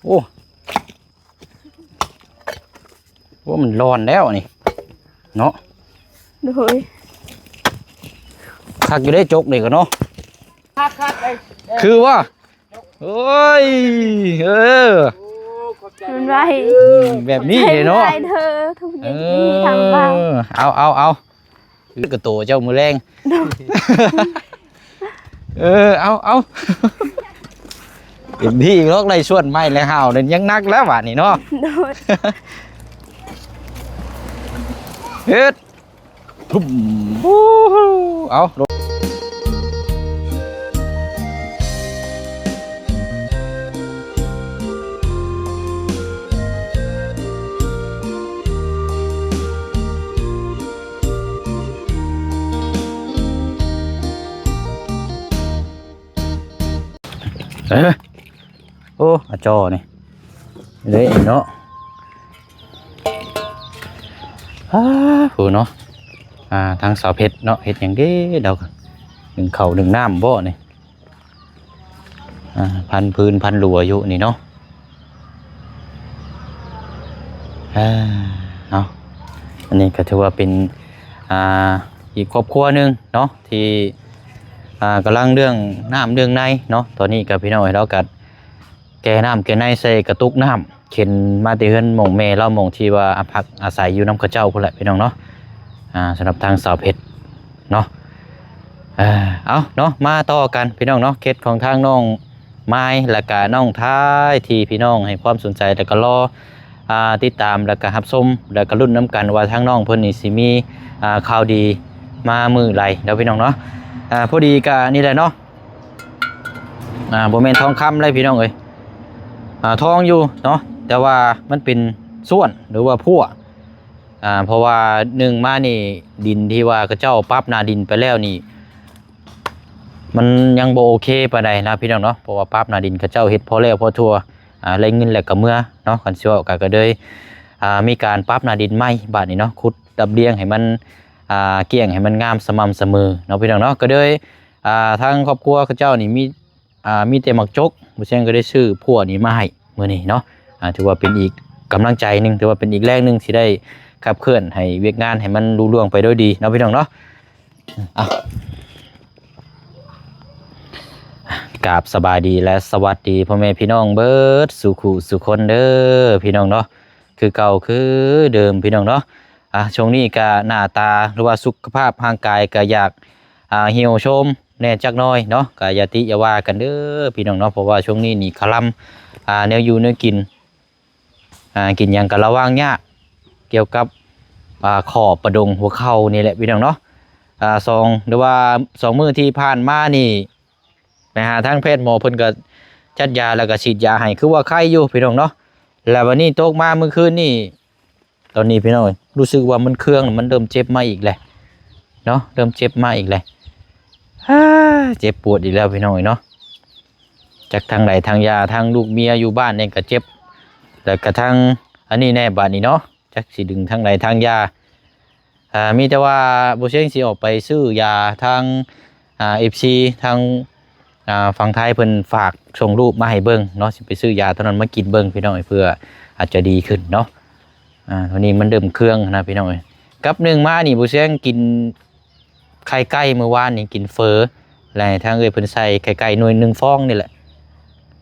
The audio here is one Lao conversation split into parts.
ໂອ້ ໂອ້ ມັນຮ້ອນແລ້ວນີ້ເນາະ. ໂດຍ ຄັກຢູ່ເດ້ ຈົກນີ້ກໍເນາະ. ຄັກໆ ເອີ ຄືວ່າ ໂອ້ຍ ເອີ ມັນໄວ ອືມ ແບບນີ້ເດ້ເນາະ. ເອີ ເອົາ ເອົາ ເອົາ ຄືກະໂຕເຈົ້າມື້ແລງ. ໂດຍ ເອີ ເອົາ ເອົາ ເຕັມທີ່ດອກ ໄດ້ສ່ວນໃໝ່ແລ້ວ ຫາວນັ້ນຍັງໜັກແລ້ວບາດນີ້ເນາະ. ໂດຍ ເຮັດ ທຸ່ມ ເອົາ ເອີ ໂອ້ ອາຈໍ່ນີ້ເດ້ເນາະ. ອ້າ ໂຫເນາະ ອ່າ ທາງສາວເພັດເນາະ ເຮັດຫຍັງເດ້ດອກ ໜຶ້ງເຂົ້າໜຶ້ງນ້ຳບໍນີ້? ອ່າ ພັນພື້ນພັນລົວຢູ່ນີ້ເນາະ. ເອີ ເອົາ ອັນນີ້ກໍຖືວ່າເປັນ ອ່າ ອີກຄອບຄົວໜຶ່ງເນາະ ທີ່ ອ່າ ກຳລັງເລື່ອງນ້ຳເລື່ອງໃນເນາະ. ຕອນນີ້ກໍ ພີ່ນ້ອງເອີຍ ລາວກໍແກ່ນ້ຳແກ່ໃນໃສ່ກະຕຸກນ້ຳ ເຂັນມາແຕ່ເຮືອນໝ່ອງແມ່ລາວ ໝ່ອງທີ່ວ່າອາ ພັກອາໄສຢູ່ນຳເຂົາເຈົ້າພຸ້ນແຫຼະ ພີ່ນ້ອງເນາະ. ອ່າ ສຳລັບທາງສາວເພັດເນາະ ເອີ ເອົາເນາະ ມາຕໍ່ກັນ ພີ່ນ້ອງເນາະ ເຂດຂອງທາງນ້ອງມາຍ ແລ້ວກະນ້ອງທາຍ ທີ່ພີ່ນ້ອງໃຫ້ຄວາມສົນໃຈ ແລ້ວກະລໍ ອ່າ ຕິດຕາມ ແລ້ວກະຮັບຊົມ ແລ້ວກະລຸ້ນນຳກັນວ່າທາງນ້ອງເພິ່ນນີ້ຊິມີ ອ່າ ຂ່າວດີມາມື້ໃດເນາະ ພີ່ນ້ອງເນາະ. ອ່າ ພໍດີກະນີ້ແຫຼະເນາະ ອ່າ ບໍ່ແມ່ນທອງຄຳເລີຍ ພີ່ນ້ອງເອີຍ ອ່າ ທອງຢູ່ເນາະ ແຕ່ວ່າມັນເປັນສ້ວນ ຫຼືວ່າພົວ ອ່າ ເພາະວ່າໜຶ່ງມານີ້ ດິນທີ່ວ່າເຂົາເຈົ້າປັບໜ້າດິນໄປແລ້ວນີ້ ມັນຍັງບໍ່ໂອເຄປານໃດນະ ພີ່ນ້ອງເນາະ. ເພາະວ່າປັບໜ້າດິນເຂົາເຈົ້າເຮັດພໍແລ້ວພໍທົ່ວ ອ່າ ໄດ້ເງິນແລ້ວກໍເມືອເນາະ. ຄັນຊິເວົ້າກໍ ກໍເລີຍ ອ່າ ມີການປັບໜ້າດິນໃໝ່ບາດນີ້ເນາະ ຂຸດລຽບລຽງໃຫ້ມັນ ອ່າ ກ້ຽງ ໃຫ້ມັນງາມສະໝ່ຳສະເໝີເນາະ ພີ່ນ້ອງເນາະ. ກໍເລີຍ ອ່າ ທາງຄອບຄົວເຂົາເຈົ້ານີ້ມີ ອ່າ ມີແຕ່ໝາກຈົກ ບໍ່ແຊງກໍໄດ້ຊື້ພົວນີ້ມາໃຫ້ມື້ນີ້ເນາະ. ອ່າ ຖືວ່າເປັນອີກກຳລັງໃຈໜຶ່ງ ຖືວ່າເປັນອີກແຮງໜຶ່ງ ທີ່ໄດ້ຂັບເຄື່ອນໃຫ້ວຽກງານໃຫ້ມັນລຸລ່ວງໄປໂດຍດີເນາະ ພີ່ນ້ອງເນາະ. ອ່າ ກາບສະບາຍດີ ແລະ ສະຫວັດດີພໍ່ແມ່ພີ່ນ້ອງເບິດສູ່ຄູ່ສູ່ຄົນເດີ ພີ່ນ້ອງເນາະ. ຄືເກົ່າຄືເດີມ ພີ່ນ້ອງເນາະ. ອ່າ ຊ່ວງນີ້ກະໜ້າຕາ ຫຼືວ່າສຸຂະພາບຮ່າງກາຍກະຢາກ ອ່າ ຫ່ຽວໂຊມແດ່ຈັກໜ້ອຍເນາະ ກະຢ່າຕິຢ່າວ່າກັນເດີ ພີ່ນ້ອງເນາະ. ເພາະວ່າຊ່ວງນີ້ນີ້ຄະລຳ ອ່າ ແນວຢູ່ແນວກິນ ອ່າ ກິນຫຍັງກະລະວັງຍາກ ກ່ຽວກັບ ອ່າ ຂໍ້ປະດົງຫົວເຂົ່ານີ້ແຫຼະ ພີ່ນ້ອງເນາະ. ອ່າ ສອງ ຫຼືວ່າສອງມື້ທີ່ຜ່ານມານີ້ ໄປຫາທາງແພດໝໍ ເພິ່ນກໍຈັດຢາ ແລ້ວກໍສີດຢາໃຫ້ ຄືວ່າໄຄຢູ່ ພີ່ນ້ອງເນາະ. ແລ້ວບັດນີ້ຕົກມາມື້ຄືນນີ້ ຕອນນີ້ ພີ່ນ້ອງເອີຍ ຮູ້ສຶກວ່າມັນເຄືອງ ມັນເລີ່ມເຈັບມາອີກແຫຼະເນາະ ເລີ່ມເຈັບມາອີກແຫຼະ. ເຈັບປວດອີກແລ້ວ ພີ່ນ້ອງເອີຍເນາະ. ຈັກທາງໃດທາງຢາ ທາງລູກເມຍຢູ່ບ້ານນີ້ກໍເຈັບ ແລ້ວກໍທາງອັນນີ້ແດ່ບາດນີ້ເນາະ ຈັກຊິດຶງທາງໃດທາງຢາ. ອ່າ ມີແຕ່ວ່າບໍ່ຊຽງຊິອອກໄປຊື້ຢາທາງ ອ່າ ເອັຟຊີ ທາງ ອ່າ ຝັ່ງໄທເພິ່ນຝາກສົ່ງຮູບມາໃຫ້ເບິ່ງເນາະ ຊິໄປຊື້ຢາຕົວນັ້ນມາກິນເບິ່ງ ພີ່ນ້ອງເອີຍ ເພື່ອອາດຈະດີຂຶ້ນເນາະ. ອ່າ ຕົວນີ້ມັນເລີ່ມເຄືອງນະ ພີ່ນ້ອງເອີຍ. ກັບໜຶ່ງມານີ້ ບໍ່ຊຽງກິນໄຂ່ໄກ່ ມື້ວານນີ້ກິນເຝີ ແລະ ໃຫ້ທາງເອື້ອຍເພິ່ນໃສ່ໄຂ່ໄກ່ໜ່ວຍໜຶ່ງຟອງນີ້ແຫຼະ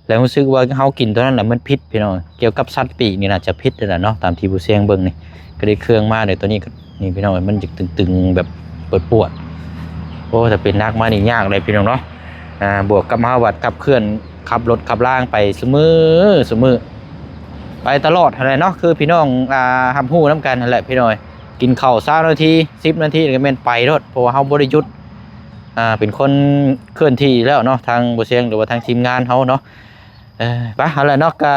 ແລ້ວຮູ້ສຶກວ່າເຮົາກິນຕົວນັ້ນແຫຼະມັນຜິດ ພີ່ນ້ອງ. ກ່ຽວກັບສັດປີກນີ້ໜ້າຈະຜິດແລ້ວລະເນາະ ຕາມທີ່ຜູ້ຊຽງເບິ່ງນີ້ ກໍໄດ້ເຄື່ອງມາເດ້. ຕົວນີ້ກໍ ນີ້ ພີ່ນ້ອງ ມັນຈະຕຶງໆ ແບບປວດໆ. ໂອ້ ຖ້າເປັນໜັກມານີ້ຍາກເລີຍ ພີ່ນ້ອງເນາະ. ອ່າ ບວກກັບເຮົາບັດຂັບເຄື່ອນ ຂັບລົດຂັບລາງໄປຊຸມື້ ຊຸມື້ ໄປຕະຫຼອດຫັ້ນແຫຼະເນາະ ຄືພີ່ນ້ອງ ອ່າ ຮັບຮູ້ນຳກັນຫັ້ນແຫຼະ ພີ່ນ້ອງ. ກິນເຂົ້າຊາວນາທີ ສິບນາທີ ກໍແມ່ນໄປໂລດ ເພາະວ່າເຮົາບໍ່ໄດ້ຢຸດ ອ່າ ເປັນຄົນເຄື່ອນທີ່ແລ້ວເນາະ ທາງບໍ່ຊຽງ ຫຼືວ່າທາງທີມງານເຮົາເນາະ. ເອີ ໄປ ເອົາລະເນາະ ກະ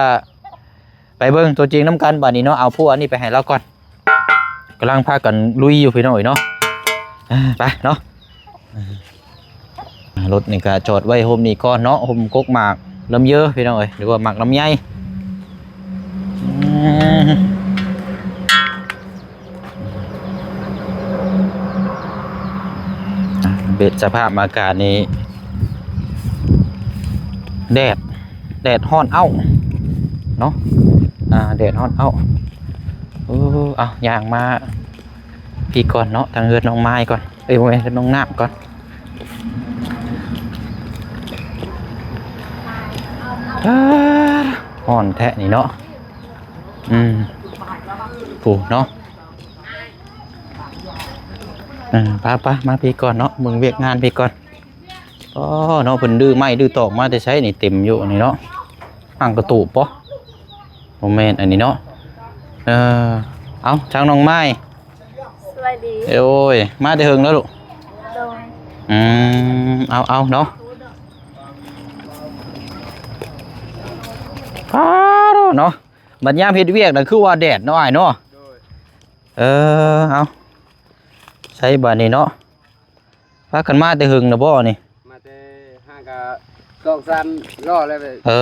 ໄປເບິ່ງຕົວຈິງນຳກັນບາດນີ້ເນາະ. ເອົາພວກອັນນີ້ໄປໃຫ້ລາວກ່ອນ ກຳລັງພາກັນລຸຍຢູ່ ພີ່ນ້ອງເອີຍເນາະ. ເອີ ໄປເນາະ. ລົດນີ້ກະຈອດໄວ້ຮົ່ມນີ້ກ່ອນເນາະ ຮົ່ມກົກໝາກລຳເຢີ ພີ່ນ້ອງເອີຍ ຫຼືວ່າໝາກລຳໄຍ. ອືມ ເປັນສະພາບອາກາດນີ້ ແດດ ແດດຮ້ອນເອົ້າ ເນາະ ອ່າ ແດດຮ້ອນເອົາ. ເອີ ເອົາ ຍ່າງມາພີ້ກ່ອນເນາະ ທາງເຮືອນນ້ອງມາຍກ່ອນ ເອີ ບໍ່ແມ່ນ ເຮືອນນ້ອງນ້ຳກ່ອນ. ອ້າ ຮ້ອນແທ້ນີ້ເນາະ. ອືມ ພຸ້ນເນາະ. ເອີ ໄປໆ ມາພີ້ກ່ອນເນາະ ເບິ່ງວຽກງານພີ້ກ່ອນ. ອໍ ເນາະ ເພິ່ນດື້ໄມ້ດື້ຕອກມາແຕ່ໃສນີ້ ເຕັມຢູ່ນີ້ເນາະ. ຫ້າງກະຕູບບໍ່? ບໍ່ແມ່ນອັນນີ້ເນາະ. ເອີ ເອົາ ທາງນ້ອງມາຍ ສະບາຍດີ. ໂອ້ຍ ມາແຕ່ເຫິງແລ້ວລູກ? ໂດຍ. ອືມ ເອົາໆ ເນາະ. ປ້າໂທ້ເນາະ ບັດຍາມເຮັດວຽກນະ ຄືວ່າແດດເນາະອ້າຍເນາະ. ໂດຍ. ເອີ ເອົາ ໃສບາດນີ້ເນາະ. ພາກັນມາແຕ່ເຫິງນະບໍ່ນີ້? ມາແຕ່ຫ້າງກະສອງສາມລໍ້ແລ້ວ. ເອີ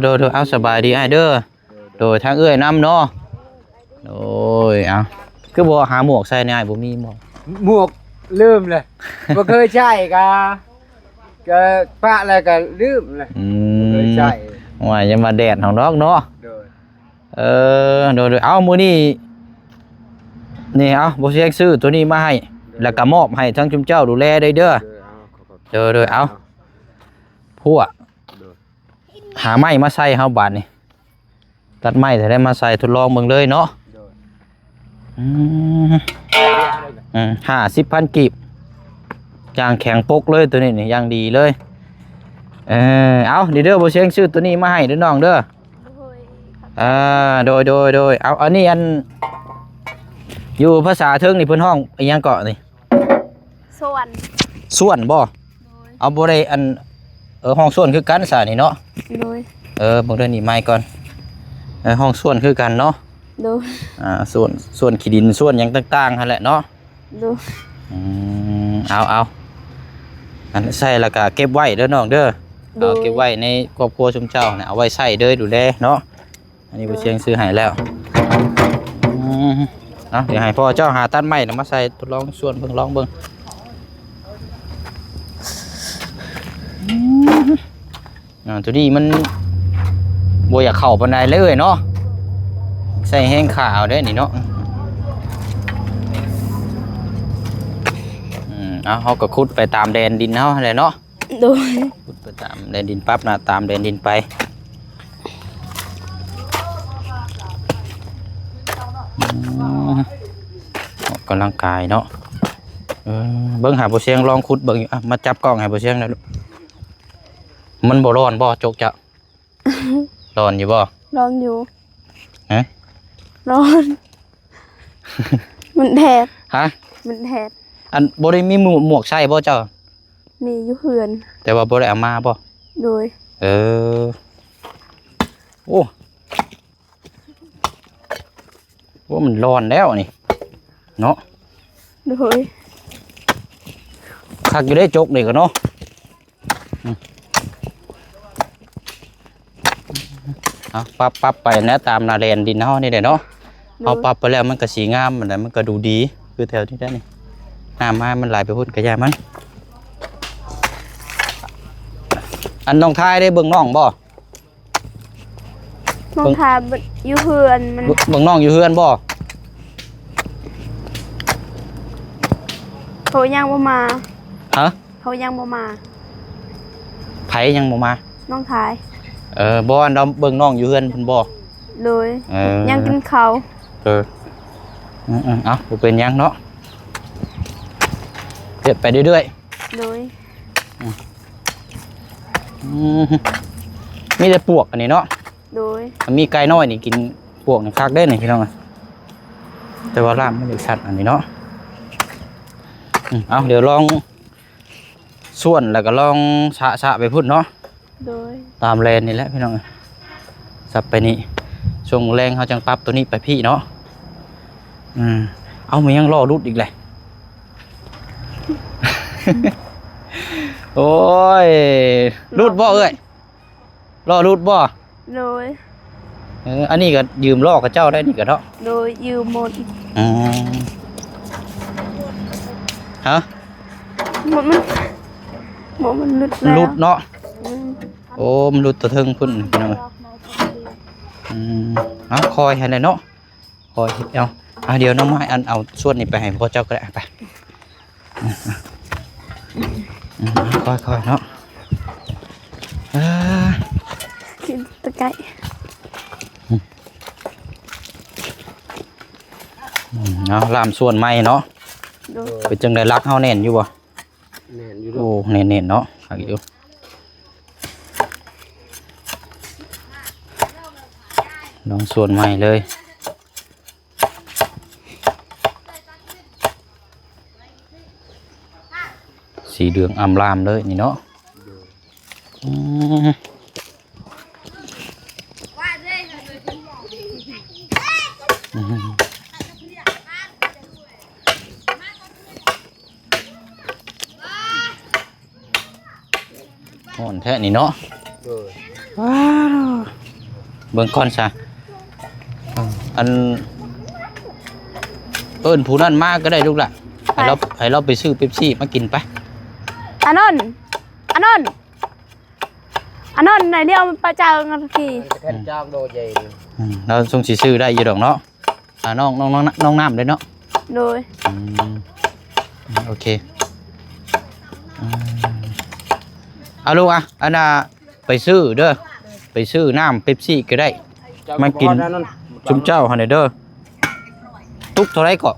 ໂດຍໆ ເອົາ ສະບາຍດີອ້າຍເດີ. ໂດຍ ໂດຍ ທາງເອື້ອຍນຳເນາະ. ໂດຍ ເອົາ ຄືບໍ່ຫາໝວກໃສ່ແດ່ອ້າຍ ບໍ່ມີໝວກ? ໝວກລືມເລີຍ ບໍ່ເຄີຍໃຊ້ກະ ກະປະແລ້ວກະລືມເລີຍ. ອືມ ບໍ່ເຄີຍໃຊ້. ໂອ້ຍ ຢ່າມາແດດເຮົາດອກເນາະ. ໂດຍ. ເອີ ໂດຍໆ ເອົາ ມື້ນີ້ນີ້ ເອົາ ບໍ່ສຽງຊື້ໂຕນີ້ມາໃຫ້ ແລ້ວກໍມອບໃຫ້ທັງຊຸມເຈົ້າດູແລໄດ້ເດີ. ໂດຍໆ ເອົາ ພວກ ຫາໄມ້ມາໃສ່ເຮົາບາດນີ້ ຕັດໄມ້ແທ້ໄດ້ມາໃສ່ທົດລອງເບິ່ງເລີຍເນາະ. ອືມ ອືມ ຫ້າສິບພັນກີບ ຢ່າງແຂງປົກເລີຍ ໂຕນີ້ນີ້ ຢ່າງດີເລີຍ. ເອີ ເອົາ ນີ້ເດີ ບໍ່ສຽງຊື້ໂຕນີ້ມາໃຫ້ເດີນ້ອງເດີ. ໂດຍ ອ່າ ໂດຍໆໆ ເອົາ ອັນນີ້ ອັນ ຢູ່ພາສາເທິງນີ້ເພິ່ນຮ້ອງອີ່ຫຍັງເກາະນີ້? ສ່ວນ ສ່ວນບໍ່? ໂດຍ. ເອົາ ບໍ່ໄດ້ ອັນ ເອີ ຮ້ອງສ່ວນຄືກັນຊະນີ້ເນາະ. ໂດຍ. ເອີ ເບິ່ງເດີ ນີ້ໄມ້ກ່ອນ ເອີ ຮ້ອງສ່ວນຄືກັນເນາະ. ໂດຍ. ອ່າ ສ່ວນ ສ່ວນຂີ້ດິນ ສ່ວນຫຍັງຕ່າງໆຫັ້ນແຫຼະເນາະ. ໂດຍ. ອືມ ເອົາໆ ອັນໃສ່ແລ້ວກະເກັບໄວ້ເດີນ້ອງເດີ. ໂດຍ. ເອົາເກັບໄວ້ໃນຄອບຄົວຊຸມເຈົ້ານະ ເອົາໄວ້ໃຊ້ເດີ ດູແລເນາະ. ອັນນີ້ ໂດຍ ບໍ່ສຽງຊື້ໃຫ້ແລ້ວ. ອືມ ເອົາ ດຽວໃຫ້ພໍ່ເຈົ້າຫາຕັດໄມ້ນຳມາໃສ່ທົດລອງສ່ວນເບິ່ງ ລອງເບິ່ງ. ອືມ ອ່າ ໂຕນີ້ມັນບໍ່ຢາກເຂົ້າປານໃດເລີຍເນາະ ໃຊ້ແຮງຂາເອົາເດ້ນີ້ເນາະ. ອືມ ເອົາ ເຮົາກໍຂຸດໄປຕາມແດນດິນເຮົາຫັ້ນແຫຼະເນາະ. ໂດຍ. ຂຸດໄປຕາມແດນດິນ ປັບໜ້າຕາມແດນດິນໄປ. ອືມ ອອກກຳລັງກາຍເນາະ. ເອີ ເບິ່ງຫາບໍ່ສຽງ ລອງຂຸດເບິ່ງຢູ່. ອ່ະ ມາຈັບກ້ອງໃຫ້ບໍ່ສຽງໜ່ອຍລູກ. ມັນບໍ່ຮ້ອນບໍ່ ຈົກເຈົ້າ? ຮ້ອນຢູ່ບໍ່? ຮ້ອນຢູ່. ຮະ? ຮ້ອນ. ມັນແດດ. ຮະ? ມັນແດດ. ອັນ ບໍ່ໄດ້ມີໝວກ ໝວກໃສ່ບໍ່ເຈົ້າ? ມີຢູ່ເຮືອນ ແຕ່ວ່າບໍ່ໄດ້ເອົາມາບໍ່? ໂດຍ. ເອີ ໂອ້ ໂອ້ ມັນຮ້ອນແລ້ວນີ້ເນາະ. ໂດຍ. ຄັກຢູ່ເດ້ ຈົກນີ້ກໍເນາະ. ອືມ ເອົາ ປັບ ປັບໄປແນວຕາມໜ້າແດນດິນເຮົານີ້ແຫຼະເນາະ. ໂດຍ. ເຮົາປັບໄປແລ້ວມັນກໍຊິງາມຫັ້ນແຫຼະ ມັນກໍດູດີ ຄືແຖວນີ້ໄດ໋ນີ້. ນ້ຳມາມັນໄຫຼໄປພຸ້ນກໍຢ່າມັນ. ອັນນ້ອງທາຍໄດ້ເບິ່ງນ້ອງບໍ່? ນ້ອງ ເບິ່ງ ທາຍຢູ່ເຮືອນມັນ. ເບິ່ງ ເບິ່ງນ້ອງຢູ່ເຮືອນບໍ່? ເຂົາຍັງບໍ່ມາ. ຮະ? ເຂົາຍັງບໍ່ມາ. ໃຜຍັງບໍ່ມາ? ນ້ອງທາຍ. ເອີ ບໍ່ ອັນເຮົາເບິ່ງນ້ອງຢູ່ເຮືອນເພິ່ນບໍ່? ໂດຍ. ເອີ ຍັງກິນເຂົ້າ. ເອີ ອືມໆ ເອົາ ບໍ່ເປັນຫຍັງເນາະ ເຮັດໄປເລື້ອຍໆ. ໂດຍ. ອືມ ອືມ ມີແຕ່ປວກອັນນີ້ເນາະ. ໂດຍ. ມີໄກ່ນ້ອຍນີ້ກິນປວກນີ້ຄັກເດ້ນີ້ພີ່ນ້ອງ. ແຕ່ວ່າລາບມັນຊິຊັດອັນນີ້ເນາະ. ອືມ ເອົາ ດຽວລອງ ສ່ວນແລ້ວກໍລອງສະ ສະໄປພຸ້ນເນາະ. ໂດຍ. ຕາມແລນນີ້ແຫຼະພີ່ນ້ອງ ສັບໄປນີ້ ຊ່ວງແລງເຮົາຈັ່ງປັບໂຕນີ້ໄປພີ້ເນາະ. ອືມ ເອົາ ມັນຍັງລໍ້ຫຼຸດອີກແຫຼະ. ໂອ້ຍ ຫຼຸດບໍ່ເອື້ອຍ? ລໍ້ຫຼຸດບໍ່? ໂດຍ. ເອີ ອັນນີ້ກໍຢືມລໍ້ເຂົາເຈົ້າໄດ້ນີ້ກໍເນາະ. ໂດຍ ຢືມໝົດ. ອືມ ຮະ? ໝົດມັນ ໝົດມັນຫຼຸດແລ້ວ ຫຼຸດເນາະ. ອືມ ໂອ້ ມັນຫຼຸດຕົວເທິງພຸ້ນພີ່ນ້ອງ. ອືມ ເອົາ ຄ່ອຍຫັ້ນແຫຼະເນາະ ຄ່ອຍເຮັດເອົາ. ອ່າ ດຽວນ້ອງໄມ້ອັນເອົາສ່ວນນີ້ໄປໃຫ້ພໍ່ເຈົ້າກໍໄດ້ ໄປ. ອືມ ຄ່ອຍໆເນາະ ເອີ ກິນຕະໄກ. ອືມ ເອົາ ລ່າມສ່ວນໃໝ່ເນາະ. ໂດຍ ເປັນຈັ່ງໃດ ຫຼັກເຮົາແໜ້ນຢູ່ບໍ່? ແໜ້ນຢູ່. ໂອ້ ແໜ້ນໆເນາະ ຄັກຢູ່. ລອງສ່ວນໃໝ່ເລີຍ ສີເຫຼືອງອຳລາມເລີຍນີ້ເນາະ. ອືມ ອືມ ຮ້ອນແທ້ນີ້ເນາະ. ໂດຍ ວ້າວ ເບິ່ງກ່ອນຊະ. ອັນ ເອີ້ນຜູ້ນັ້ນມາກໍໄດ້ລູກຫຼະ ໃຫ້ລາວ ໃຫ້ລາວໄປຊື້ເປັບຊີມາກິນໄປ. ອານອນ ອານອນ ອານອນ ໄດ້ລຽວປະຈາງກີ້ ອືມ ລາວຊົງຊິຊື້ໄດ້ຢູ່ດອກເນາະ. ອ່າ ນ້ອງ ນ້ອງ ນ້ອງ ນ້ອງນ້ຳເດ້ເນາະ. ໂດຍ ອືມ ໂອເຄ. ອືມ ເອົາລູກ ອ່ະ ອັນນ່າ ໄປຊື້ເດີ ໄປຊື້ນ້ຳເປັບຊີກໍໄດ້ ມາກິນຊຸມເຈົ້າຫັ້ນເດີ. ຕຸກເທົ່າໃດເກາະ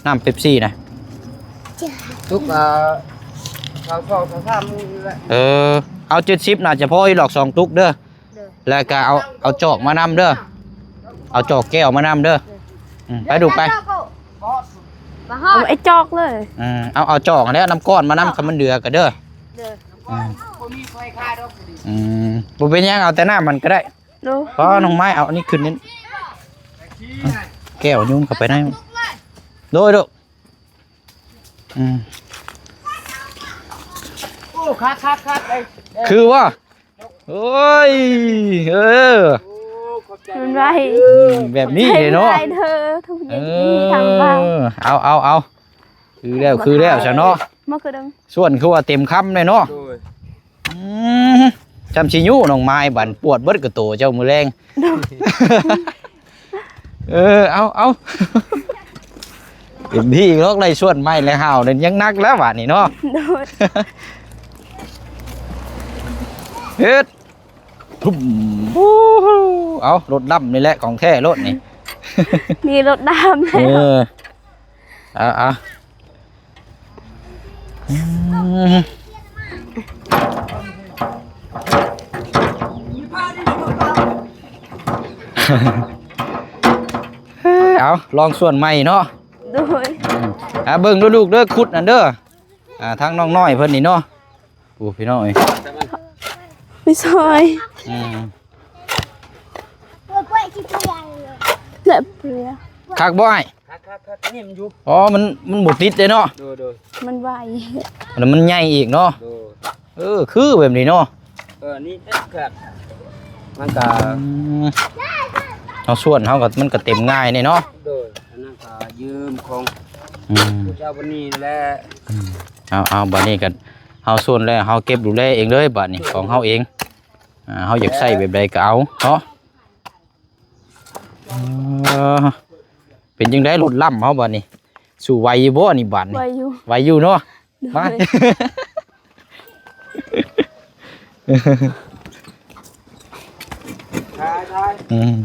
ນ້ຳເປັບຊີນະ? ຕຸກ ອ່າ ຊາວສອງ ຊາວສາມນີ້ແຫຼະ. ເອີ ເອົາເຈັດສິບ ໜ້າຈະພໍຢູ່ດອກ ສອງຕຸກເດີ. ໂດຍ ແລ້ວກໍເອົາ ເອົາຈອກມານຳເດີ ເອົາຈອກແກ້ວມານຳເດີ. ໂດຍ ອືມ ໄປດູກໄປ ເອົາໄອ້ຈອກເລີຍ. ອືມ ເອົາ ເອົາຈອກຫັ້ນແຫຼະ ນ້ຳກ້ອນມານຳ ຄັນມັນເຫຼືອກໍເດີ. ໂດຍ ອືມ ບໍ່ເປັນຫຍັງ ເອົາແຕ່ນ້ຳມັນກໍໄດ້. ໂດຍ ພໍນ້ອງໄມ້ ເອົາອັນນີ້ຂຶ້ນນີ້ ແກ້ວໂຍນເຂົ້າໄປໃນ. ໂດຍ ໂດຍ. ອືມ ໂອ້ ຄັກໆໆ ເອີ ເອີ ຄືວ່າ ໂອ້ຍ ເອີ ໂອ້ ຂອບໃຈ ມັນໄວ ເດີ ອືມ ແບບນີ້ເດ້ເນາະ ເດີ ທຸກຢ່າງທີ່ທາງບ້ານ. ເອີ ເອົາ ເອົາ ເອົາ ຄືແລ້ວ ຄືແລ້ວຊະເນາະ ມາຄືເດີ ສ່ວນຄືວ່າເຕັມຄຳເລີຍເນາະ. ໂດຍ ອືມ ຈຳຊິຍູ້ນ້ອງໄມ້ ບັດປວດເບິດກະໂຕເຈົ້າມື້ແລງ. ໂດຍ ເອີ ເອົາ ເອົາ ເຕັມທີ່ດອກ ໄດ້ສ່ວນໃໝ່ແລ້ວ ຫາວນັ້ນຍັງໜັກແລ້ວບາດນີ້ເນາະ. ໂດຍ ເຮັດ ທຸ່ມ ເອົາ ລົດດຳນີ້ແຫຼະຂອງແທ້ໂລດນີ້ ນີ້ລົດດຳແລ້ວ. ເອີ ເອົາ ເອົາ ອືມ ເອົາ ລອງສ່ວນໃໝ່ເນາະ. ໂດຍ ອືມ ອ່າ ເບິ່ງເດີລູກເດີ ຂຸດນັ້ນເດີ ອ່າ ທາງນ້ອງນ້ອຍເພິ່ນນີ້ເນາະ. ໂອ້ ພີ່ນ້ອງເອີຍ ໄປຊ່ອຍ. ອືມ ແບບເປືອ ຄັກບໍ່ອ້າຍ? ຄັກໆໆ ນີ້ມັນຢູ່ ອໍ ມັນ ມັນບໍ່ຕິດເດ້ເນາະ. ໂດຍໆ ມັນໄວ ແລ້ວມັນໃຫຍ່ອີກເນາະ. ໂດຍ ເອີ ຄືແບບນີ້ເນາະ. ເອີ ນີ້ແມ່ນຄັກ ມັນກະ ອືມ ເຮົາສ່ວນເຮົາກໍ ມັນກໍເຕັມງ່າຍນີ້ເນາະ. ໂດຍ ອັນນັ້ນກໍຢືມຂອງ ອືມ ຜູ້ເຈົ້າຄົນນີ້ແຫຼະ. ອືມ ເອົາໆ ບາດນີ້ກໍ ເຮົາສ່ວນແລ້ວ ເຮົາເກັບດູແລເອງເລີຍບາດນີ້ ຂອງເຮົາເອງ. ອ່າ ເຮົາຢາກໃຊ້ແບບໃດກໍເອົາເນາະ. ເອີ ເປັນຈັ່ງໃດລົດລ້ຳເຮົາບາດນີ້ ສູ້ໄຫວຢູ່ບໍ່ນີ້ບາດນີ້? ໄຫວຢູ່ ໄຫວຢູ່ເນາະ. ໂດຍ ມາ ອືມ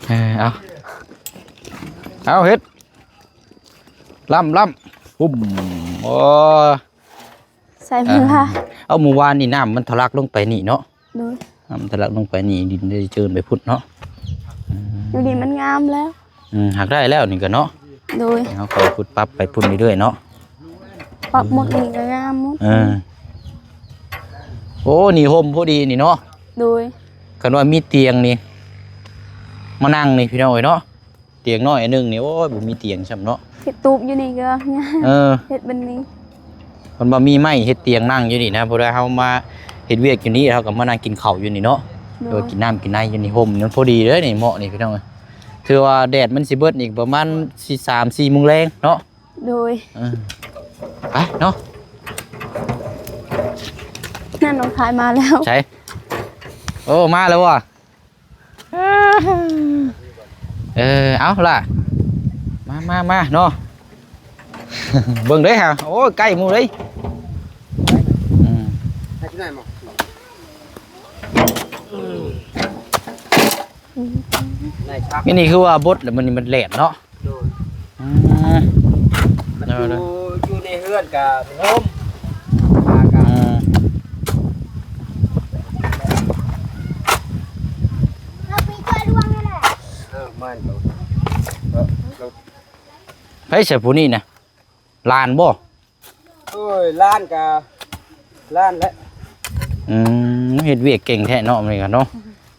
ເອີ ເອົາ ເອົາ ເຮັດ ລ້ຳ ລ້ຳ ປຸ້ມ ໂອ້ ໃສ່ເວລາ ອ່າ ເອົາ ມື້ວານນີ້ນ້ຳມັນທະລັກລົງໄປນີ້ເນາະ. ໂດຍ ນ້ຳທະລັກລົງໄປນີ້ ດິນໄດ້ເຈີນໄປພຸ້ນເນາະ. ອືມ ຢູ່ນີ້ມັນງາມແລ້ວ. ອືມ ຫາກໄດ້ແລ້ວນີ້ກໍເນາະ. ໂດຍ ເຮົາກໍຂຸດປັບໄປພຸ້ນເລື້ອຍໆເນາະ ປັບໝົດນີ້ກໍງາມໝົດ. ເອີ ໂອ້ ນີ້ຮົ່ມພໍດີນີ້ເນາະ. ໂດຍ ຄັນວ່າມີຕຽງນີ້ ມານັ່ງນີ້ ພີ່ນ້ອງເອີຍເນາະ. ຕຽງນ້ອຍອັນໜຶ່ງນີ້ ໂອ້ຍ ບໍ່ມີຕຽງຊ້ຳເນາະ. ເຮັດຕູບຢູ່ນີ້ກໍງ່າຍ ເອີ ເຮັດແບບນີ້ ເພິ່ນວ່າມີໄມ້ເຮັດຕຽງນັ່ງຢູ່ນີ້ນະ. ເພາະວ່າເຮົາມາເຮັດວຽກຢູ່ນີ້ ເຮົາກໍມານັ່ງກິນເຂົ້າຢູ່ນີ້ເນາະ. ໂດຍ ເອີ ກິນນ້ຳກິນໃນຢູ່ນີ້ ຮົ່ມມັນພໍດີເດ້ນີ້ ເໝາະນີ້ ພີ່ນ້ອງເອີຍ. ຖືວ່າແດດມັນຊິເບິດອີກປະມານສີ່ ສາມສີ່ໂມງແລງເນາະ. ໂດຍ ເອີ ໄປເນາະ. ນັ້ນນ້ອງພາຍມາແລ້ວ ໃສ? ໂອ້ ມາແລ້ວບໍ່? ເອີ ເອົາລະ ມາ ມາ ມາເນາະ ເບິ່ງເດ້ຫາ ໂອ້ຍ ໃກ້ໝູ່ເດ້ ອືມ ໃຫ້ທີ່ໄດ້ບໍ່? ໄດ້ຄັກ ອັນນີ້ຄືວ່າບົດແລ້ວ ມັນ ມັນແຫຼດເນາະ. ໂດຍ ອືມ ມັນຢູ່ ໂດຍ ຢູ່ໃນເຮືອນກະໂຮມ ອາກາດ ອືມ ເອີ ແມ່ນ ເອີ ເອີ ໃຜຊະຜູ້ນີ້ນະ? ຫຼານບໍ່? ໂອ້ຍ ຫຼານກະຫຼານແຫຼະ ອືມ ເຮັດວຽກເກັ່ງແທ້ເນາະ ມື້ນີ້ກະເນາະ.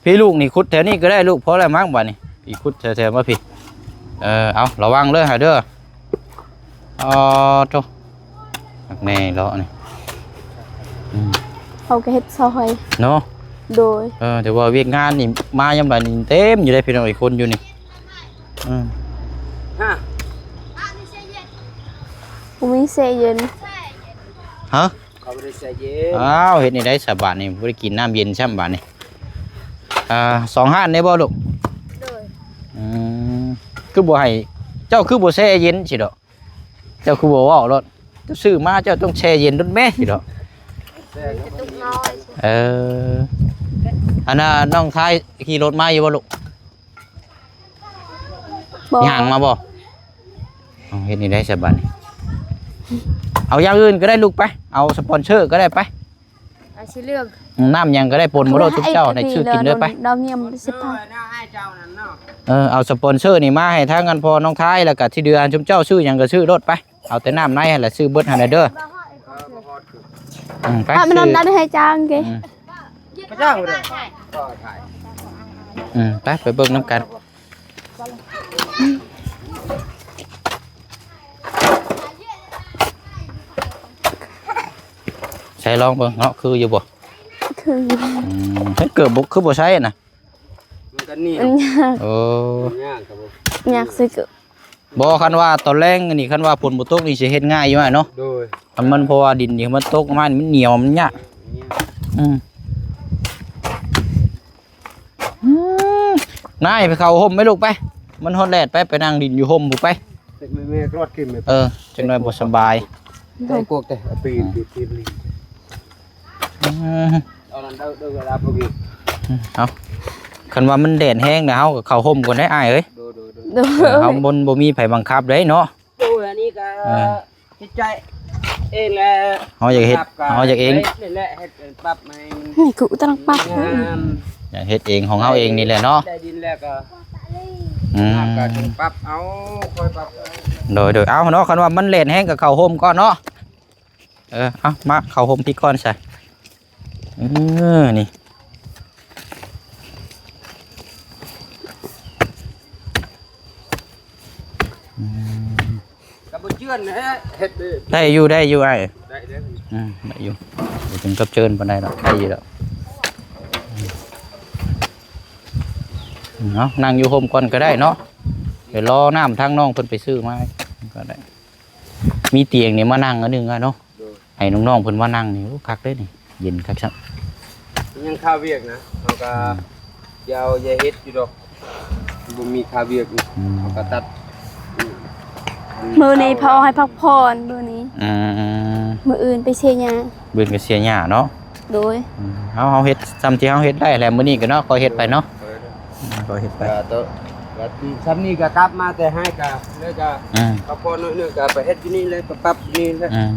ພີ່ລູກນີ້ຂຸດແຖວນີ້ກໍໄດ້ລູກ ພໍແລ້ວມັ້ງບາດນີ້ ພີ່ຂຸດແຖວໆມາພີ່ ເອີ ເອົາລະວັງເດີຫາເດີ ອໍ ໂທ້ ຄັກແນ່ເລາະນີ້ ອືມ ເຮົາກໍເຮັດຊອຍເນາະ ໂດຍ ເອີ ແຕ່ວ່າວຽກງານນີ້ມາຍາມໃດນີ້ເຕັມຢູ່ເດ້ພີ່ນ້ອງເອີຍ ຄົນຢູ່ນີ້ ອືມ ຮະ ບໍ່ມີແຊ່ເຢັນ ຮະ? ເຂົາບໍ່ໄດ້ແຊ່ເຢັນ ອ້າວ ເຮັດແນວໃດຊະບາດນີ້ ບໍ່ໄດ້ກິນນ້ຳເຢັນຊ້ຳບາດນີ້ ອ່າ ສອງຮ້ານໄດ້ບໍ່ລູກ? ໂດຍ ອືມ ຄືບໍ່ໃຫ້ ເຈົ້າຄືບໍ່ແຊ່ເຢັນຊີ້ດອກ ເຈົ້າຄືບໍ່ເວົ້າໂລດ ເຈົ້າຊື້ມາເຈົ້າຕ້ອງແຊ່ເຢັນໂລດແມ້ຊີ້ດອກ ແຊ່ກະຕຸກນ້ອຍ ເອີ ອັນນ່າ ນ້ອງຊາຍຂີ່ລົດມາຢູ່ບໍ່ລູກ? ບໍ່ ຍ່າງມາບໍ່? ເອົາ ເຮັດນີ້ໄດ້ສະບາດນີ້ ເອົາຢ່າງອື່ນກໍໄດ້ລູກໄປ ເອົາສະປອນເຊີກໍໄດ້ໄປ ເອົາຊິເລືອກ ນ້ຳຫຍັງກໍໄດ້ ປົນມາໂລດ ໃຫ້ ຊຸມເຈົ້າໄດ້ຊື້ກິນເດີໄປ ດອກງຽມຊິພາ ເອີ ເອົາສະປອນເຊີນີ້ມາໃຫ້ທາງອັນພໍ່ນ້ອງທາຍ ແລ້ວກະທີ່ເດືອ ອັນຊຸມເຈົ້າຊື້ຫຍັງກໍຊື້ໂລດໄປ ເອົາແຕ່ນ້ຳໃນຫັ້ນແຫຼະ ຊື້ເບິດຫັ້ນແຫຼະເດີ ອືມ ໄປ ໃຫ້ມັນນັ້ນໃຫ້ຈ້າງເກ ອືມ ພະເຈົ້າເດີ ອືມ ໄປ ໄປເບິ່ງນຳກັນ ໃສ່ລອງເບິ່ງເນາະ ຄືຢູ່ບໍ່? ຄືຢູ່ ອືມ ເຮັດເກີບບໍ່ ຄືບໍ່ໃຊ້ນະ? ມັນກໍໜຽວ ມັນຍາກ ໂອ້ ມັນຍາກ ກໍບໍ່ ຍາກໃສ່ເກີບ ບໍ່ ຄັນວ່າຕອນແລງນີ້ ຄັນວ່າຝົນບໍ່ຕົກນີ້ ຊິເຮັດງ່າຍຢູ່ອ້າຍເນາະ ໂດຍ ຄັນມັນ ເພາະວ່າດິນນີ້ ມັນຕົກມານີ້ ມັນໜຽວ ມັນຍາກ ໜຽວ ອືມ ອືມ ນາຍ ໄປເຂົ້າຮົ່ມໄປລູກໄປ ມັນຮອດແດດໄປ ໄປນັ່ງດິນຢູ່ຮົ່ມພຸ້ນໄປ ແມ່ກອດຂຶ້ນ ເອີ ຈັກໜ້ອຍບໍ່ສະບາຍ ແຕ່ກວກແຕ່ ອືມ ເອົາ ຄັນວ່າມັນແດດແຮງນະ ເຮົາກໍເຂົ້າຮົ່ມກ່ອນໄດ໋ອ້າຍເອີຍ ໂດຍ ໂດຍ ໂດຍ ເອີ ເຮົາ ມັນບໍ່ມີໃຜບັງຄັບໄດ໋ເນາະ ໂດຍ ອັນນີ້ກໍ ເອີ ເຮັດໃຈເອງແຫຼະ ເຮົາຢາກເຮັດ ເຮົາຢາກເອງ ນີ້ແຫຼະ ເຮັດປັບໃຫ້ ນີ້ກູກຳລັງປັບ ງາມ ຢາກເຮັດເອງຂອງເຮົາເອງນີ້ແຫຼະເນາະ ໄດ້ດິນແລ້ວກໍ ອືມ ກໍປັບເອົາ ຄ່ອຍປັບເອົາ ໂດຍ ໂດຍ ເອົາເນາະ ຄັນວ່າມັນແດດແຮງກໍເຂົ້າຮົ່ມກ່ອນເນາະ ເອີ ເອົາ ມາເຂົ້າຮົ່ມພີ້ກ່ອນຊະ ເອີ ນີ້ ອືມ ກໍບໍ່ເຈື່ອນແຫຼະ ເຮັດເດີ ໄດ້ຢູ່ ໄດ້ຢູ່ອ້າຍ ໄດ້ເດີ ອືມ ໄດ້ຢູ່ ບໍ່ເຖິງກັບເຈີນປານໃດດອກ ໄດ້ຢູ່ດອກ ເອົາ ນັ່ງຢູ່ຮົ່ມກ່ອນກໍໄດ້ເນາະ ໄປລໍນ້ຳທາງນ້ອງເພິ່ນໄປຊື້ມາກໍໄດ້ ມີຕຽງນີ້ມານັ່ງອັນໜຶ່ງອະເນາະ ໂດຍ ໃຫ້ນ້ອງໆເພິ່ນມານັ່ງນີ້ ໂອ້ ຄັກເດ້ນີ້ ເຢັນຄັກຊ້ຳ ຍັງຄາວຽກນະ ເຮົາກໍ ອືມ ຢາວ ຢ່າເຮັດຢູ່ດອກ ບໍ່ມີຄາວຽກ ອືມ ເຮົາກໍຕັດ ອືມ ມື້ນີ້ພໍ່ໃຫ້ພັກຜ່ອນມື້ນີ້ ອືມ ມື້ອື່ນໄປເສຍຫຍ້າ ມື້ອື່ນໄປເສຍຫຍ້າເນາະ ໂດຍ ອືມ ເຮົາ ເຮົາເຮັດຊ່ຳທີ່ເຮົາເຮັດໄດ້ແຫຼະ ມື້ນີ້ກໍເນາະ ຄ່ອຍເຮັດໄປເນາະ ໂດຍ ອືມ ຄ່ອຍເຮັດໄປ ກໍໂຕ ກໍຊ່ຳນີ້ກໍກັບມາແຕ່ໄຮ່ກໍເລີຍກໍ ອືມ ພັກຜ່ອນໜ້ອຍໜຶ່ງກໍໄປເຮັດຢູ່ນີ້ເລີຍ ໄປປັບຢູ່ນີ້ເລີຍ ອືມ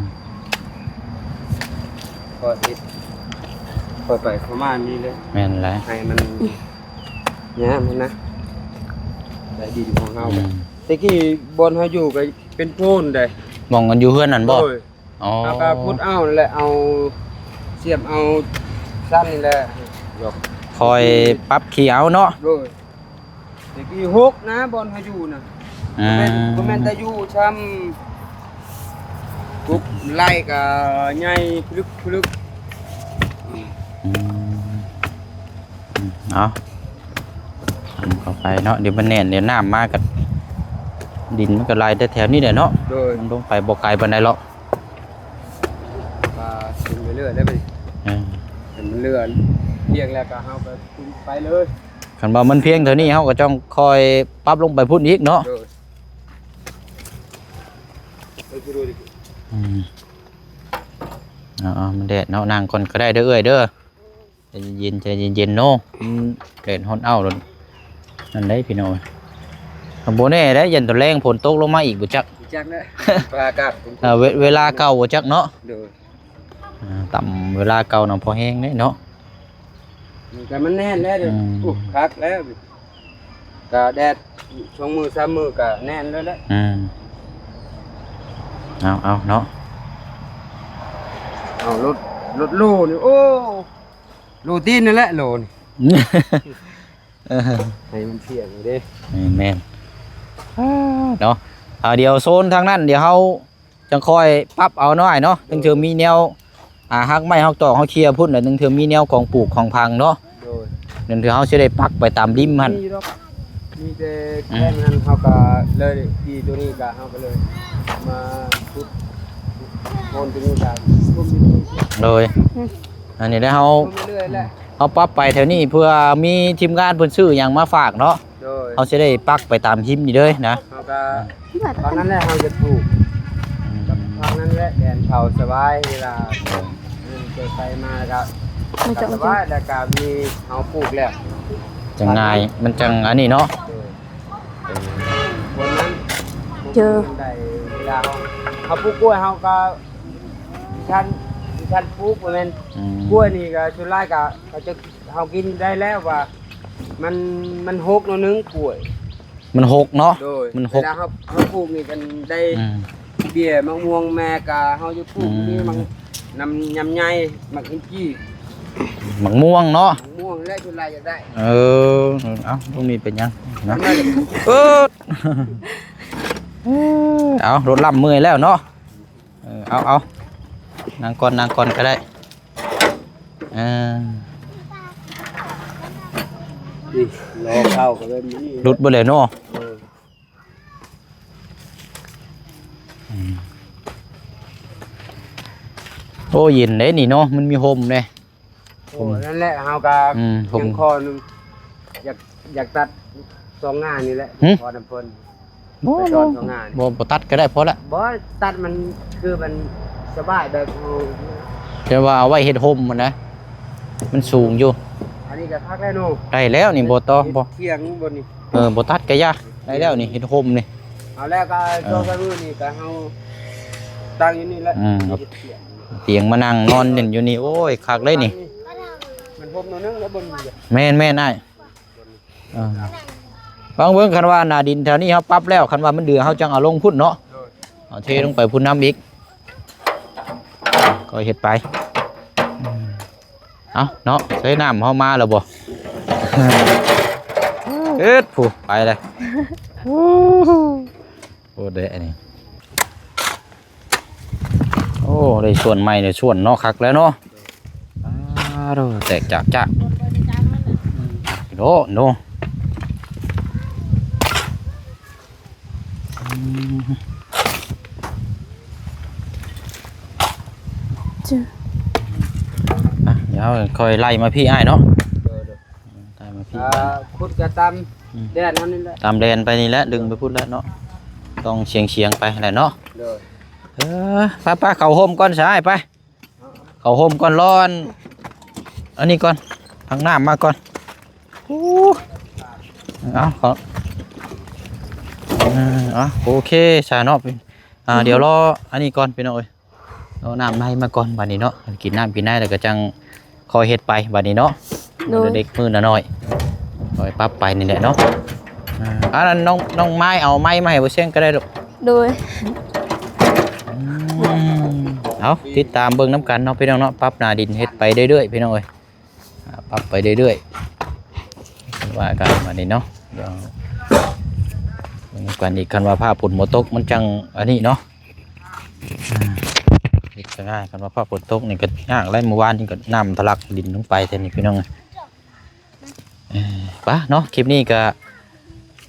ຄ່ອຍເຮັດ ຄ່ອຍໄປຄ່ອຍມານີ້ເລີຍ ແມ່ນແຫຼະ ໃຫ້ມັນ ຍາມຫັ້ນນະ ໃນດິນຂອງເຮົາ ອືມ ແຕ່ກີ້ບ່ອນເຮົາຢູ່ກໍເປັນໂພນເດ້ ໝ່ອງອັນຢູ່ເຮືອນນັ້ນບໍ່? ໂດຍ ອໍ ເຮົາກໍຂຸດເອົານັ້ນແຫຼະ ເອົາ ສຽມເອົາຊັ້ນນີ້ແຫຼະ ຄ່ອຍປັບຂີ້ເອົາເນາະ ໂດຍ ແຕ່ກີ້ຫົກນະ ບ່ອນເຮົາຢູ່ນະ ອືມ ບໍ່ແມ່ນ ບໍ່ແມ່ນແຕ່ຢູ່ຊ່ຳ ປຸບໄລ່ກໍໃຫຍ່ພະລຶກ ພະລຶກ ອືມ ອືມ ເອົາ ທຳເຂົ້າໄປເນາະ ດຽວມັນແໜ້ນ ດຽວນ້ຳມາກໍ ດິນມັນກໍໄຫຼແຕ່ແຖວນີ້ແຫຼະເນາະ ໂດຍ ມັນລົງໄປບໍ່ໄກປານໃດເລາະ ວ່າຂຶ້ນໄປເລື້ອຍໄດ້ບັດນີ້ ເອີ ໃຫ້ມັນເລື່ອນ ພຽງແລ້ວກໍເຮົາກໍຂຶ້ນໄປເລີຍ. ຄັນວ່າມັນພຽງເທົ່ານີ້ ເຮົາກໍຕ້ອງຄ່ອຍປັບລົງໄປພຸ້ນອີກເນາະ. ໂດຍ. ອືມ ເອົາໆ ມັນແດດເນາະ ນັ່ງກ່ອນກໍໄດ້ເດີເອື້ອຍເດີ. ໃຈເຢັນໆ ໃຈເຢັນໆ ເນາະ ມັນແດດຮ້ອນເອົ້າໂລດ ນັ້ນໄດ໋ພີ່ນ້ອງ. ບໍ່ແນ່ໄດ໋ ຢ້ານຕອນແລງຝົນຕົກລົງມາອີກບໍ່ຈັກ ບໍ່ຈັກແຫຼະ ວ່າອາກາດ ເອີ ເວ ເວລາເກົ່າບໍ່ຈັກເນາະ. ໂດຍ. ອ່າ ຕາມເວລາເກົ່ານະ ພໍແຮງເດ້ເນາະ. ແຕ່ມັນແໜ້ນແລ້ວເດ້. ອືມ ໂອ້ ຄັກແລ້ວ ກະແດດສອງມື້ສາມມື້ກະແໜ້ນເລີຍແຫຼະ. ອືມ ເອົາໆ ເນາະ. ເອົາລົດ ລົດໂລນີ້ ໂອ້ ໂລຕີນນັ້ນແຫຼະໂລນີ້. ເອີ ໃຫ້ມັນພຽງເດ້. ແມ່ນໆ ເນາະ. ອ່າ ດຽວໂຊນທາງນັ້ນ ດຽວເຮົາ ຈັ່ງຄ່ອຍປັບເອົາເນາະອ້າຍເນາະ. ໂດຍ. ຈັ່ງເທື່ອມີແນວ ອ່າ ຮັກໄມ້ຮັກຕອກເຮົາເຄຍພຸ້ນ ແລ້ວຈັ່ງເທື່ອມີແນວຂອງປູກຂອງຝັງເນາະ. ໂດຍ. ຈັ່ງເທື່ອເຮົາຊິໄດ້ປັກໄປຕາມລິມຫັ້ນ ມີດອກ ມີແຕ່ ອືມ ແຄ່ນັ້ນ ເຮົາກໍເລີຍ ທີ່ຕົວນີ້ກໍເຮົາກໍເລີຍມາຂຸດໂພນຕົວນີ້ກໍ ໂດຍ. ອັນນີ້ໄດ້ເຮົາ ເຮົາປັບໄປແຖວນີ້ ເພື່ອມີທີມງານເພິ່ນຊື້ຫຍັງມາຝາກເນາະ. ໂດຍ. ເຮົາຊິໄດ້ປັກໄປຕາມຮິມນີ້ເລີຍນະ. ເຮົາກໍ ຕອນນັ້ນແຫຼະເຮົາຈະປູກ ອືມ ກັບທາງນັ້ນແຫຼະ ແດນເຂົາສະບາຍ ເວລາ ໂດຍ ເດີນໄປມາແລ້ວກໍ ມັນຈະ ສະບາຍ ແລ້ວກໍມີເຮົາປູກແລ້ວ ຈັ່ງງ່າຍ ມັນຈັ່ງອັນນີ້ເນາະ. ໂດຍ. ເອີ ຄົນນັ້ນ ເຈີ ໄດ້ເວລາເຮົາ ເຮົາປູກກ້ວຍ ເຮົາກໍ ຄັນ ຄັນປູກ ບໍ່ແມ່ນ ອືມ ກ້ວຍນີ້ກໍສ່ວນຫຼາຍກໍ ເຂົາຈະ ເຮົາກິນໄດ້ແລ້ວວ່າ ມັນ ມັນຫົກໜ້ອຍໜຶ່ງກ້ວຍ ມັນຫົກເນາະ. ໂດຍ. ມັນຫົກ ເວລາເຮົາ ເຮົາປູກນີ້ກັນໄດ້ ອືມ ເບ້ຍ ໝາກມ່ວງ ແມ່ກະເຮົາຈະປູກ ອືມ ມີໝາກ ນຳ ຍຳໃຫຍ່ ໝາກອິນຈີ່ ໝາກມ່ວງເນາະ ໝາກມ່ວງແຫຼະ ສ່ວນຫຼາຍຢາກໄດ້. ເອີ ເອົາ ບໍ່ມີເປັນຫຍັງນະ ເອີ ເອົາ ລົດລຳເມື່ອຍແລ້ວເນາະ. ເອີ ເອົາ ເອົາ ນັ່ງກ່ອນ ນັ່ງກ່ອນກໍໄດ້. ເອີ ນີ້ ລໍເຂົ້າກໍເລີຍ ນີ້ ຫຼຸດເບິດເລີຍເນາະ. ເອີ ອືມ ໂອ້ ເຢັນເດ້ນີ້ເນາະ ມັນມີຮົ່ມເດ້. ໂອ້ ຮົ່ມ ນັ້ນແຫຼະ ເຮົາກໍ ອືມ ຮົ່ມ ຍັງຂໍໜຶ່ງ ຢາກ ຢາກຕັດສອງງານີ້ແຫຼະ. ຫຶ? ຂໍນຳເພິ່ນ ບໍ່ ໄປສອນສອງງານີ້ ບໍ່ ບໍ່ຕັດກໍໄດ້ ພໍລະ. ບໍ່ ຕັດມັນຄືມັນສະບາຍແບບ ແຕ່ວ່າເອົາໄວ້ເຮັດຮົ່ມຫັ້ນນະ ມັນສູງຢູ່. ອັນນີ້ກໍຄັກແລ້ວເນາະ ໄດ້ແລ້ວນີ້ ບໍ່ຕໍ່ ບໍ່ ທຽງບໍ່ນີ້. ເອີ ບໍ່ຕັດກໍຢ່າ ໄດ້ແລ້ວນີ້ ເຮັດຮົ່ມນີ້. ເອົາແລ້ວກໍ ເອີ ຊ່ວງກາງຄືນນີ້ກໍເຮົາຕັ້ງຢູ່ນີ້ແຫຼະ. ອືມ ເຮັດທຽງ ຕຽງມານັ່ງນອນຫຼິ້ນຢູ່ນີ້ ໂອ້ຍ ຄັກເລີຍນີ້. ມັນຮົ່ມໜ້ອຍໜຶ່ງແລ້ວ ບໍ່ມີ. ແມ່ນໆ ອ້າຍ. ເອີ ຟັງເບິ່ງ ຄັນວ່າໜ້າດິນແຖວນີ້ເຮົາປັບແລ້ວ ຄັນວ່າມັນເດືອ ເຮົາຈັ່ງເອົາລົງພຸ້ນເນາະ. ໂດຍ. ເອົາເທລົງໄປພຸ້ນນຳອີກ ກໍເຮັດໄປ. ເອົາເນາະ ໃສ່ນ້ຳເຮົາມາແລ້ວບໍ່? ເອີດ ຜູ້ ໄປເລີຍ. ໂອ້ ໄດ້ອັນນີ້. ໂອ້ ໄດ້ສ່ວນໃໝ່ ໄດ້ສ່ວນເນາະ ຄັກແລ້ວເນາະ. ອ້າໂດ ແຕກຈາກຈາກ ໂດ ໂດ. ອືມ ເຈົ້າ ອ່ະ ດຽວຄ່ອຍໄລ່ມາພີ້ອ້າຍເນາະ. ໂດຍ ໂດຍ. ຕາມມາພີ້ ອ່າ ຂຸດກໍຕາມ ອືມ ແດນເຮົານີ້ແຫຼະ ຕາມແດນໄປນີ້ແຫຼະ ດຶງໄປພຸ້ນແຫຼະເນາະ ຕ້ອງສຽງໆໄປແຫຼະເນາະ. ໂດຍ. ເອີ ໄປໆ ເຂົ້າຮົ່ມກ່ອນຊະອ້າຍ ໄປ ເຂົ້າຮົ່ມກ່ອນ ລໍອັນ ອັນນີ້ກ່ອນ ທັງນ້ຳມາກ່ອນ. ໂອ້ ເອົາ ເຂົ້າ ເອີ ເອົາ ໂອເຄຊະເນາະ. ອ່າ ອືມ ດຽວລໍອັນນີ້ກ່ອນ ພີ່ນ້ອງເອີຍ. ເອົານ້ຳໃນມາກ່ອນບາດນີ້ເນາະ ກິນນ້ຳກິນໃນແລ້ວກໍຈັ່ງຄ່ອຍເຮັດໄປບາດນີ້ເນາະ. ໂດຍ. ມື້ເລັກມື້ນ້ອຍ ຄ່ອຍປັບໄປນີ້ແຫຼະເນາະ. ອ່າ ອັນນັ້ນນ້ອງ ນ້ອງໄມ້ເອົາໄມ້ມາໃຫ້ບໍ່ແຊງກໍໄດ້ລູກ. ໂດຍ. ອືມ ເອົາ ຕິດຕາມເບິ່ງນຳກັນເນາະ ພີ່ນ້ອງເນາະ ປັບໜ້າດິນເຮັດໄປເລື້ອຍໆ ພີ່ນ້ອງເອີຍ. ອ່າ ປັບໄປເລື້ອຍໆ ວ່າກັນບາດນີ້ເນາະ. ດຽວເບິ່ງກັນອີກ ຄັນວ່າຟ້າຝົນບໍ່ຕົກມັນຈັ່ງອັນນີ້ເນາະ. ອ່າ ເຮັດກໍງ່າຍ ຄັນວ່າຟ້າຝົນຕົກນີ້ກໍຍາກແຫຼະ. ມື້ວານນີ້ກໍນ້ຳທະລັກດິນລົງໄປແທ້ນີ້ ພີ່ນ້ອງ. ເອີ ປະເນາະ ຄລິບນີ້ກໍ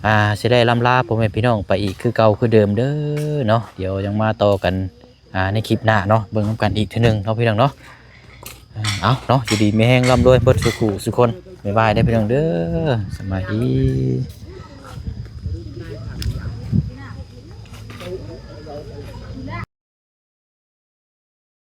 ອ່າ ຊິໄດ້ລ່ຳລາພໍ່ແມ່ພີ່ນ້ອງໄປອີກຄືເກົ່າຄືເດີມເດີເນາະ. ດຽວຍັງມາຕໍ່ກັນ ອ່າ ໃນຄລິບໜ້າເນາະ ເບິ່ງນຳກັນອີກເທື່ອໜຶ່ງເນາະ ພີ່ນ້ອງເນາະ. ເອົາເນາະ ຢູ່ດີມີແຮງ ລ່ຳລວຍເບິດສູ່ຄູ່ສູ່ຄົນ. ບາຍບາຍເດີພີ່ນ້ອງເດີ ສະບາຍດີ.